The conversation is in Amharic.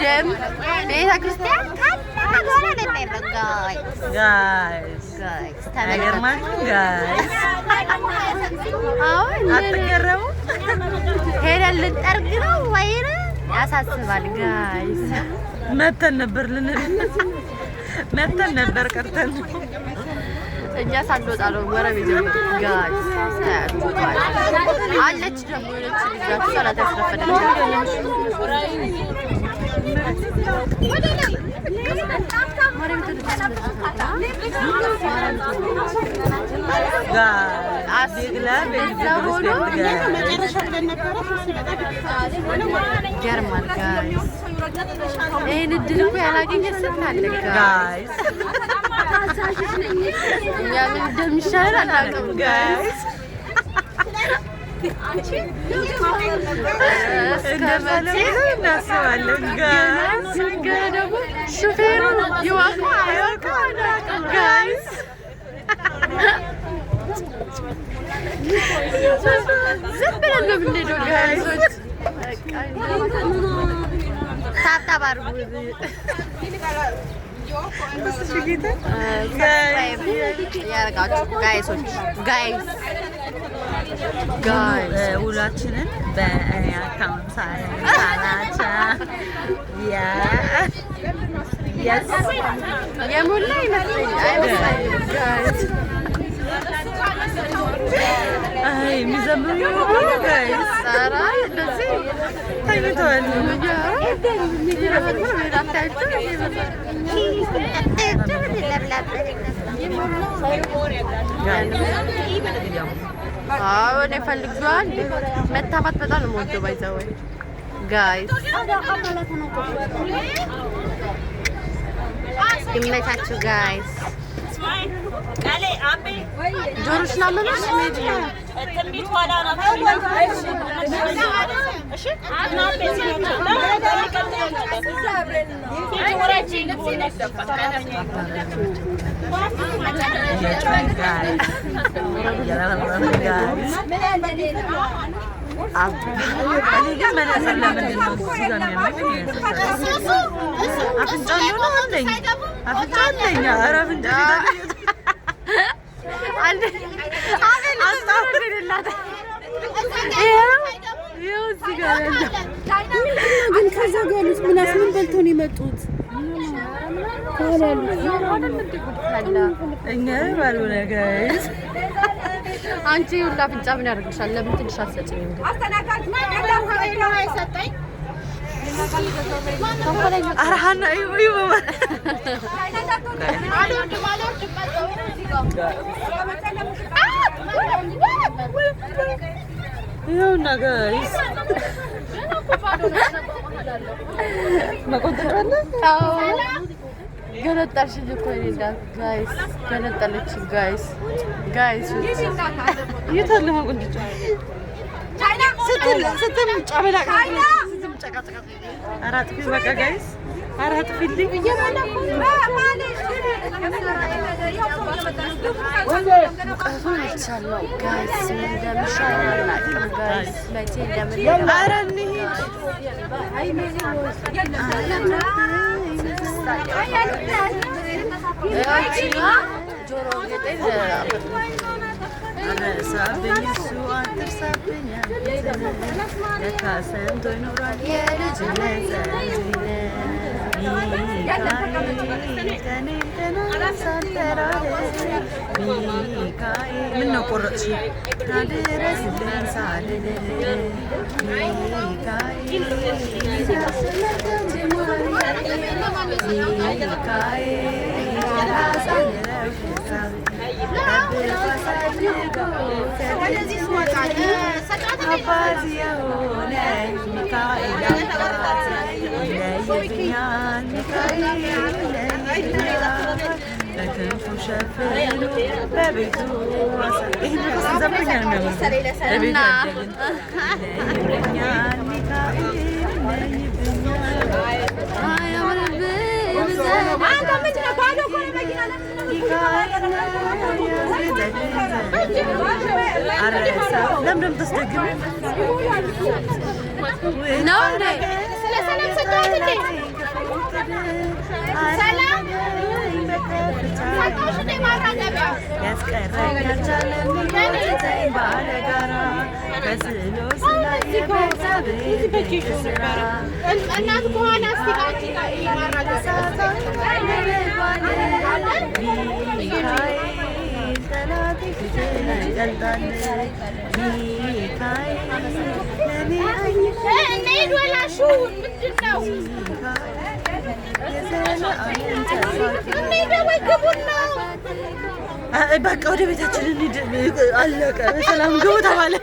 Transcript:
ቅድም ቤተ ክርስቲያን ካለቀ በኋላ ነው የምንሄደው። Guys. Guys. Guys, ተመልከቱ። አይገርማችሁም guys? አሁን አትገረሙ? ሄደን ልንጠርግ ነው ወይ? ያሳስባል guys። መተን ነበር፣ ልንል መተን ነበር፣ ቀርተን ነው። እኛ ሳንወጣ ነው ወረብ የጀመሩት guys። አለች ደግሞ የሆነች ልጅ ናት፣ እሷ ናት ያስረፈደች። Guys, big love and big respect, guys. ይገርማል guys። ይህን እድል እኮ ያላገኘ ስንት አለ guys። Guys. እኛ ምን እንደሚሻለን አናውቅም guys። Guys. እስከ መቼ? እንደርሳለን ብለን እናስባለን guys። ገና ደግሞ ሹፌሩ ይወቀው አይወቀው አናውቅም guys። ዝም ብለን ነው የምንሄደው guys ኦች። Tap tap አድርጉ። Guys. ያደርጋችሁ guys ኦች፣ guys, guys. ውሏችንን በእኔ account ሳላቻ yes. የሞላ ይመስለኛል፣ አይመስለኝም guys። አይ፣ የሚዘምሩ ይሆኑ guys? ኧረ እንደዚህ ተኝተዋል። Guys. አዎ፣ እኔ ፈልጌዋል። መታባት በጣም ነው የምወደው። By the way, guys, ይመቻችሁ guys። ጆሮሽን አመመሽ? መሄድ ነው። Guys. Guys. እኔ ግን መነጽር ለምንድን ነው እዚህ ጋር የሚያመኝ? አፍንጫ እንደሆነ አለኝ፣ አፍንጫ አለኝ። ኧረ አፍንጫ አንድ አቤል ይኸው እዚህ ጋር ያለው። ግን ከዛ ጋር ያሉት ምናስ ምን በልተው ነው የመጡት? ከኋላ ያሉት። እኛ ባልሆነ guys. አንቺ ሁላ አፍንጫ ምን ያደርግልሻል? ለምን ትንሽ አትሰጪኝም ግን? ኧረ ሀና እዩ እዩ። ይኸውና guys፣ መቆንጠጫ አለ። ገነጠልሽኝ እኮ የእኔ እናት guys፣ ገነጠለችኝ guys, guys. የት አለ መቆንጠጫ? ስትል ስትል ጨበላቅ ስትል ጨቃጨቃ። ኧረ አጥፊ በቃ guys፣ ኧረ አጥፊልኝ። ሙቀቱ ይቻል ነው guys። ምን እንደሚሻል አናውቅም guys። መቼ እንደምንገባ። ኧረ እንሂድ። ያቺኛ ጆሮ ጌጤን አረሳብኝ እሱ አትርሳብኝ፣ ለካ ሰምቶ ይኖራል የልጅነት ሚካኤል ቀኔን ተናሳጠራል ሚካኤል ምነው ቆረጥሽ ናድረስልኝ ሳልል ሚካኤል ሚካኤል አሳምረው አባት የሆነ ሚካኤል አባት ይለይብኛል፣ ሚካኤል ይለይብኛል፣ በክንፉ ሸፍኖ በቤቱ ይህን እኮ ስንዘምር እኛ ነው የሚያምረው። በቤቱ ያደግን ይለይብኛል ሚካኤል ይለይብኛል። ሚካኤል አረሳ ለምን እንደምታስደግሚው? ነው እንዴ? ያስቀረኝ አልቻለም ሊጎትተኝ ባለጋራ በስሎ ስላየ በእግዚአብሔር ድንቅ ስራ። እናት ከኋላ እስቲ ነበልባል ሚካኤል ጠላቴ ፊትህን ይቀልጣል። ሚካኤል ለኔ እንሂድ ወላሹ ምንድን ነው? የዘላለም ተስፋ። እንሂድ ወይ ግቡና። በቃ ወደ ቤታችን እንሂድ። አለቀ። በሰላም ግቡ ተባለ።